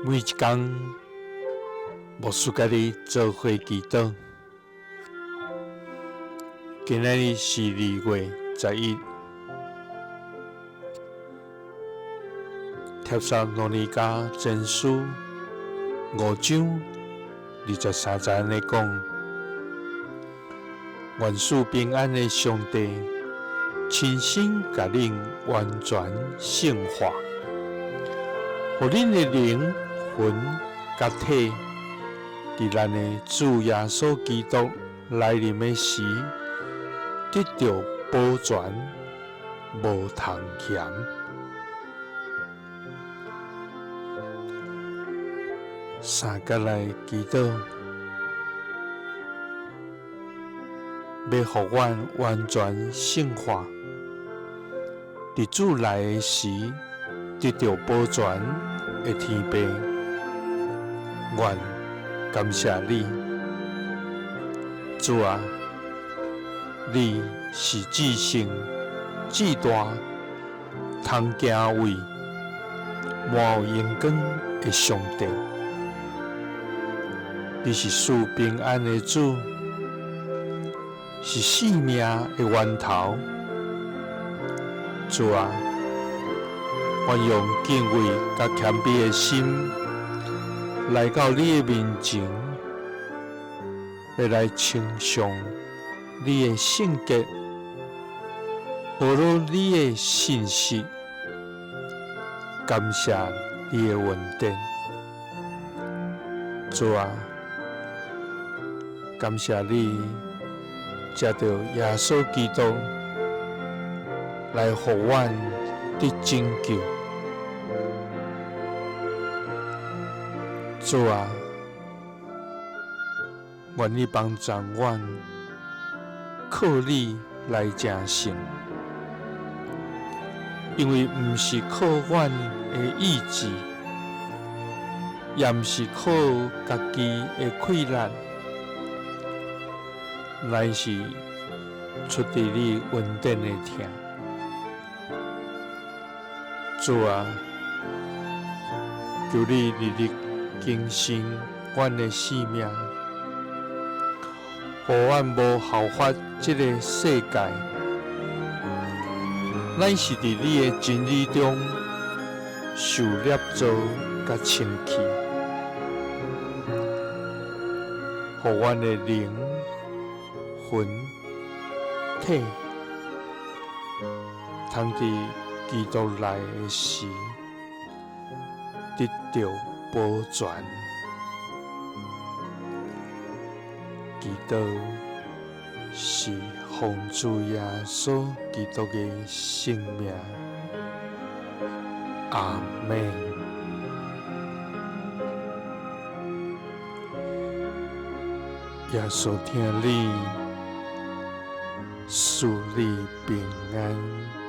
每一工，牧師佮你做伙祈禱。今仔日是2月11，帖撒羅尼迦前書5章23節按呢講：願賜平安的上帝，親身共恁完全聖化，予恁的靈魂佮體，佇咱的主耶穌基督來臨的時，得著保全，無通嫌。三佮來祈禱，欲予阮完全聖化，佇主來的時，得著保全的天父，阮感謝你，主啊，你是至聖、至大、通敬畏、滿有榮光的上帝。你是賜平安的主，是生命的源頭。主啊，阮用敬畏佮謙卑的心來到你的面前，欲來稱頌你的聖潔，學了你的信實，感謝你的恩典。主啊，感謝你藉著耶穌基督來予阮得拯救。主啊，願你幫助阮靠你來成聖，因為毋是靠阮的意志，也毋是靠家己的氣力，乃是出佇你恩典的疼。主啊，求你日日更新阮的生命，予阮無效法這个世界，乃是佇你的真理中受捏造佮清氣，予阮的靈、魂、體，通佇基督來的時，得著保全。祈禱是奉主耶穌基督的聖名，阿們。耶穌疼你，賜你平安。